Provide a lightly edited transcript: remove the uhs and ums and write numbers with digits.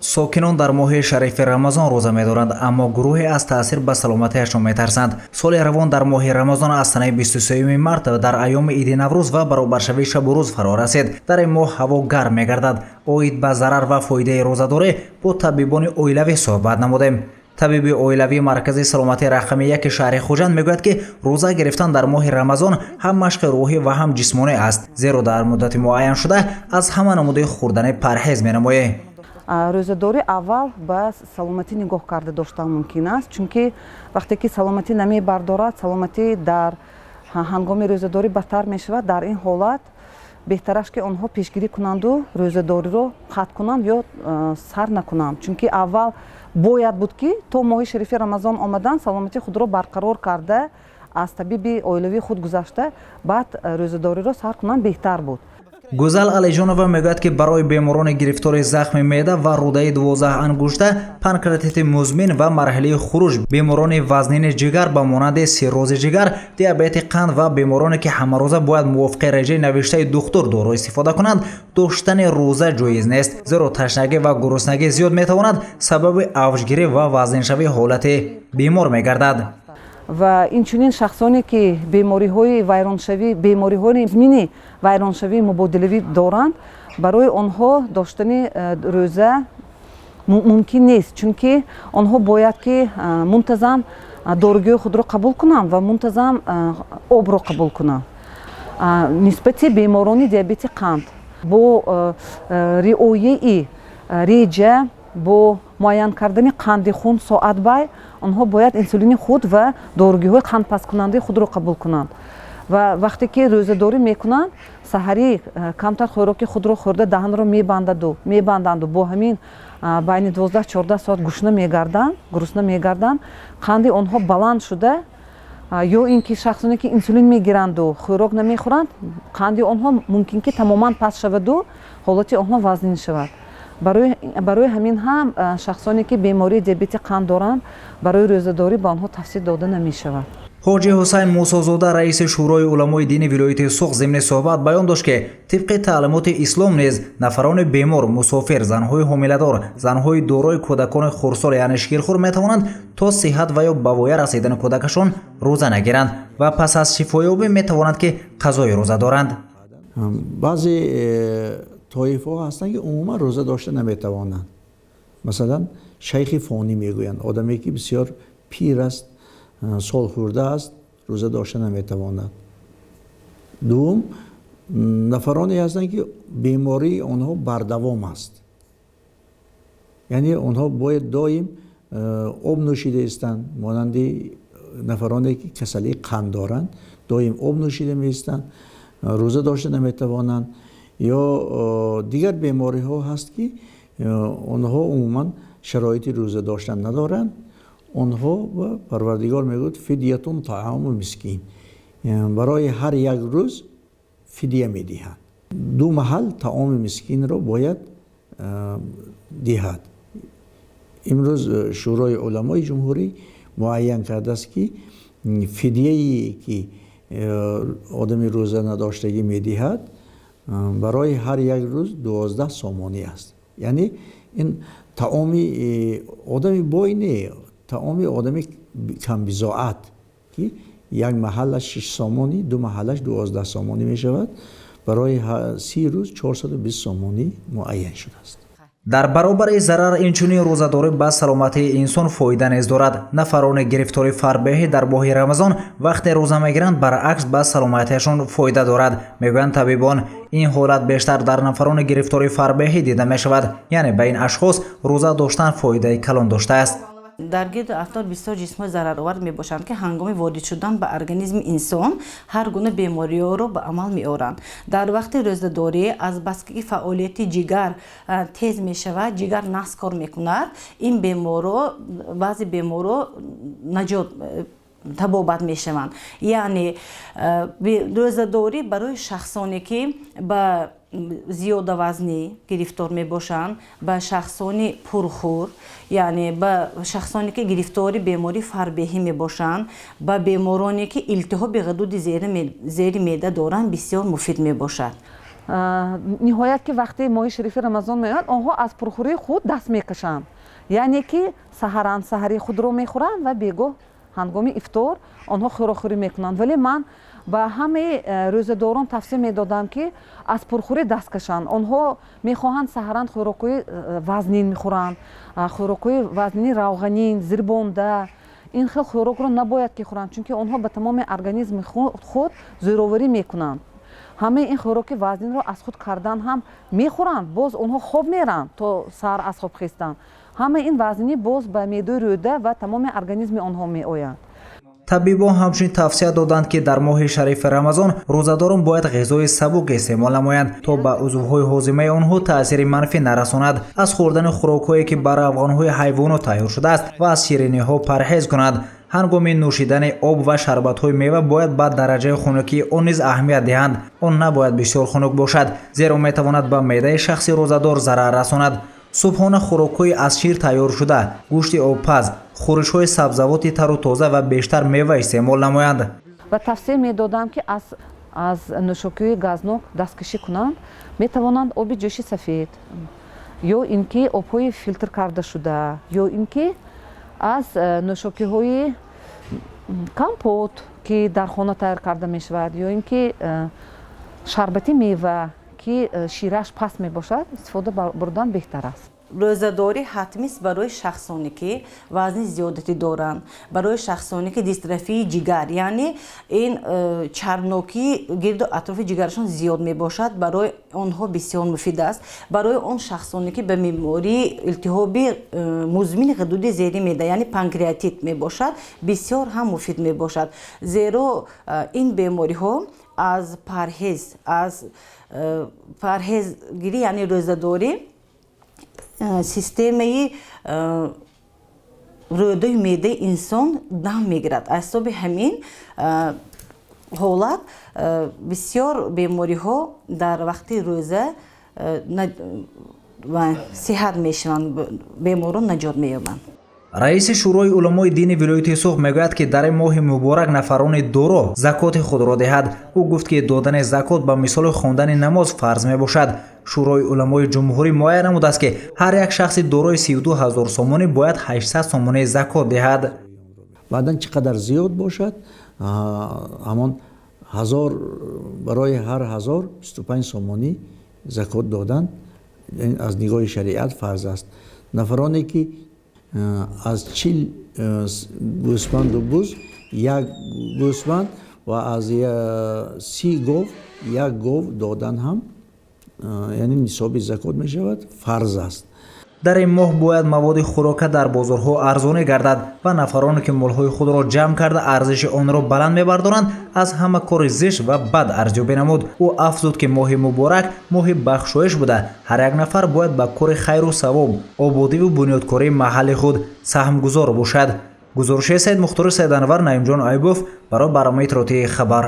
Сокинон дар моҳи шарифи Рамазон рӯза медоранд, аммо гурӯҳе аз таъсир ба саломатиашон метарсанд. Соли равон дар моҳи Рамазон аз санаи 23 март дар айёми иди Наврӯз ва баробаршавии шабу рӯз фаро расид. Дар ин моҳ ҳаво гарм мегардад. Оид ба зарар ва фоидаи рӯзадорӣ бо табибони оилавӣ суҳбат намудем. Табиби оилавии маркази саломатии рақами яки шаҳри Хуҷанд мегӯяд, ки рӯза гирифтан дар моҳи Рамазон ҳам машқи рӯҳӣ ва ҳам ҷисмонӣ аст, зеро дар муддати муайяншуда аз ҳама намудаи хӯрдани парҳез менамояд. Рӯзадорӣ аввал ба саломатӣ нигоҳ карда доштан мумкин аст, чунки вақте ки саломатӣ намебардорад, саломатӣ дар ҳангоми рӯзадорӣ бадтар мешавад. Дар ин ҳолат беҳтараш, ки онҳо пешгирӣ кунанду рӯзадориро қатъ кунанд ё сар накунанд, чунки аввал бояд буд, ки то моҳи шарифи Рамазон омадан саломатии худро барқарор карда, аз табиби оилавии худ гузашта, баъд рӯзадориро сар кунанд, беҳтар буд. Гузал Алиҷонова мегӯяд, ки барои беморони гирифтори захми меъда ва рӯдаи 12-ангушта, панкреатити музмин ва марҳилаи хуруҷ, беморони вазнини ҷигар ба монанди сиррози ҷигар, диабети қанд ва бемороне, ки ҳамарӯза бояд мувофиқи реҷаи навиштаи духтур дору истифода кунанд, доштани рӯза ҷоиз нест, зеро ташнагӣ ва гуруснагӣ зиёд метавонад сабаби авҷгирӣ ва вазниншавии ҳолати бемор мегардад. Ва инчунин шахсоне, ки бемориҳои вайроншавӣ, бемориҳои музмини вайроншавии мубодилавӣ доранд, барои онҳо доштани рӯза мумкин нест, чунки онҳо бояд ки мунтазам доругиҳои худро қабул кунанд ва мунтазам обро қабул кунанд. Нисбати беморони диабети қанд бо риояи реҷа, бо муайян кардани қанди хун соатбай, онҳо бояд инсулини худ ва доругиҳои қандпасткунандаи худро қабул кунанд. Ва вақте ки рӯзадорӣ мекунанд, саҳарӣ камтар хӯроки худро хӯрда, даҳанро мебанданду бо ҳамин байни 12-14 соат гушна мегарданд, гурусна мегарданд, қанди онҳо баланд шуда, ё ин ки шахсоне, ки инсулин мегиранду хӯрок намехӯранд, қанди онҳо мумкин ки тамоман паст шаваду ҳолати онҳо вазнин шавад. Барои ҳамин ҳам шахсоне, ки бемории диабети қанд доранд, барои рӯзадорӣ ба онҳо тавсия дода намешавад. Ҳоҷи Ҳусайн Мусозода, раиси Шӯрои уламои дини вилояти Суғд, зимни суҳбат баён дошт, ки тибқи таълимоти ислом низ нафарони бемор, мусофир, занҳои ҳомиладор, занҳои дорои кӯдакони хурдсол, яъне ширхӯр, метавонанд то сиҳат ва ё ба воя расидани кӯдакашон рӯза нагиранд ва пас аз шифоёбӣ метавонанд, ки қазои рӯза доранд. Баъзе тоифаҳо ҳастанд, ки умуман рӯза дошта наметавонанд. Масалан, шайхи фонӣ мегӯянд, одаме, ки бисёр пир аст, солхӯрда аст, рӯза дошта наметавонад. Дуввум, нафароне ҳастанд, ки бемории онҳо бардавом аст, яъне онҳо бояд доим об нӯшида истанд, монанди нафароне, ки касалии қанд доранд, доим об нӯшида меистанд, рӯза дошта наметавонанд. Ё дигар бемориҳо ҳаст, ки онҳо умуман шароити рӯза доштан надоранд. Онҳо Парвардигор мегӯяд: فدية طعام مسكين. Барои ҳар як рӯз фидия медиҳанд, ду маҳал таоми мискинро бояд диҳад. Имрӯз Шӯрои уламои ҷумҳурӣ муайян кардааст, ки фидияе, ки одами рӯза надоштагӣ медиҳад, барои ҳар як рӯз 12 сомонӣ аст. Яъне ин таоми одами бой не, таоми одами камбизоат, ки як маҳаллаш 6 сомонӣ, ду маҳаллаш 12 сомонӣ мешавад, барои 30 рӯз 420 сомонӣ муайян шудааст. Дар баробари зарар инчунин рӯзадорӣ ба саломатии инсон фоида низ дорад. Нафарони гирифтори фарбеҳӣ дар моҳи Рамазон вақте рӯза мегиранд, баръакс, ба саломатиашон фоида дорад, мегӯянд табибон. Ин ҳолат бештар дар нафарони гирифтори фарбеҳӣ дида мешавад, яъне ба ин ашхос рӯза доштан фоидаи калон доштааст. Дар гирду атроф бисёр ҷисмҳои зараровар мебошанд, ки ҳангоми ворид шудан ба организми инсон ҳар гуна бемориҳоро ба амал меоранд. Дар вақти рӯзадорӣ, азбаски фаъолияти ҷигар тез мешавад, ҷигар нағз кор мекунад, ин беморо, баъзе беморо наҷот, табобат мешаванд. Яъне рӯзадорӣ барои шахсоне, ки ба зиёдавазнӣ гирифтор мебошанд, ба шахсони пурхӯр, яъне ба шахсоне, ки гирифтори бемории фарбеҳӣ мебошанд, ба бемороне, ки илтиҳоби ғадуди зери меъда доранд, бисёр муфид мебошад. Ниҳоят, ки вақти моҳи шарифи Рамазон меояд, онҳо аз пурхӯрии худ даст мекашанд, яъне ки саҳаран саҳарии худро мехӯранд ва бегоҳ ҳангоми ифтор онҳо хӯрокхӯрӣ мекунанд. Вале ман ба ҳамаи рӯзадорон тавсия медодам, ки аз пурхӯрӣ даст кашанд. Онҳо мехоҳанд саҳаран хӯрокҳои вазнин мехӯранд, хӯрокҳои вазнини равғанин, зирбонда. Ин хел хӯрокро набояд ки хӯранд, чунки онҳо ба тамоми организми худ зӯроварӣ мекунанд. Ҳамаи ин хӯроки вазнинро аз худ кардан ҳам мехӯранд, боз онҳо хоб меранд, то саҳар аз хоб хестанд. Ҳамаи ин вазнинӣ боз ба меъдаю рӯда ва тамоми организми онҳо меояд. Табибон ҳамчунин тавсия доданд, ки дар моҳи шарифи Рамазон рӯзадорон бояд ғизои сабук истеъмол намоянд, то ба узвҳои ҳозимаи онҳо таъсири манфӣ нарасонад. Аз хӯрдани хӯрокҳое, ки ба равғанҳои ҳайвонот тайёр шудааст, ва аз шириниҳо парҳез кунанд. Ҳангоми нӯшидани об ва шарбатҳои мева бояд ба дараҷаи хунукии он низ аҳамият диҳанд. Он набояд бисёр хунук бошад, зеро метавонад ба меъдаи шахси рӯзадор зарар расонад. Субҳона хӯрокҳои аз шир тайёршуда, гӯшти обпаз, хӯришҳои сабзавоти тару тоза ва бештар мева истеъмол намоянд. Ва тавсия медодам, ки аз нӯшокиҳои газнок дасткашӣ кунанд. Метавонанд оби ҷӯши сафед ё ин ки обҳои филтр кардашуда, ё ин ки аз нӯшокиҳои компот, ки дар хона тайёр карда мешавад, ё ин ки шарбати мева, ки шираш паст мебошад, истифода бурдан беҳтар аст. Рӯзадорӣ ҳатмист барои шахсоне, ки вазни зиёдатӣ доранд, барои шахсоне, ки дистрофии ҷигар, яъне ин чарбнокии гирду атрофи ҷигарашон зиёд мебошад, барои онҳо бисёр муфид аст. Барои он шахсоне, ки ба бемории илтиҳоби музмини ғудуди зери меъда, яъне панкреатит мебошад, бисёр ҳам муфид мебошад, зеро ин бемориҳо аз парҳезгирӣ, яъне рӯзадорӣ, системаи рӯдаи меъдаи инсон дам мегирад. Аз ҳисоби ҳамин ҳолат бисёр бемориҳо дар вақти рӯза сиҳат мешаванд, беморон наҷот меёбанд. Раиси Шӯрои уламои дини вилояти Суғд мегӯяд, ки дар ин моҳи муборак нафарони доро закоти худро диҳад. Ӯ гуфт, ки додани закот ба мисоли хондани намоз фарз мебошад. Шӯрои уламои ҷумҳурӣ муайян намудааст, ки ҳар як шахси дорои 32 ҳазор сомонӣ бояд 800 сомонӣ закот диҳад. Баъдан чӣ қадар зиёд бошад, ҳамон ҳазор, барои ҳар ҳазор 25 сомонӣ закот додан аз нигоҳи шариат фарз аст. Нафароне, ки аз 40 гӯсфанду буз як гӯсфанд ва аз 30 гов як гов додан ҳам, яъне нисоби закот мешавад, фарз аст. Дар ин моҳ бояд маводи хӯрока дар бозорҳо арзонӣ гардад ва нафароне, ки молҳои худро ҷамъ карда, арзиши онро баланд мебардоранд, аз ҳама кори зишт ва бад арзёбӣ намуд. Ӯ афзуд, ки моҳи муборак моҳи бахшоиш буда, ҳар як нафар бояд ба кори хайру савоб, ободиву бунёдкории маҳалли худ саҳмгузор бошад. Гузориши Саид Мухтори Саиданвар, Наимҷон Айбов барои барномаи иттилоотии «Хабар».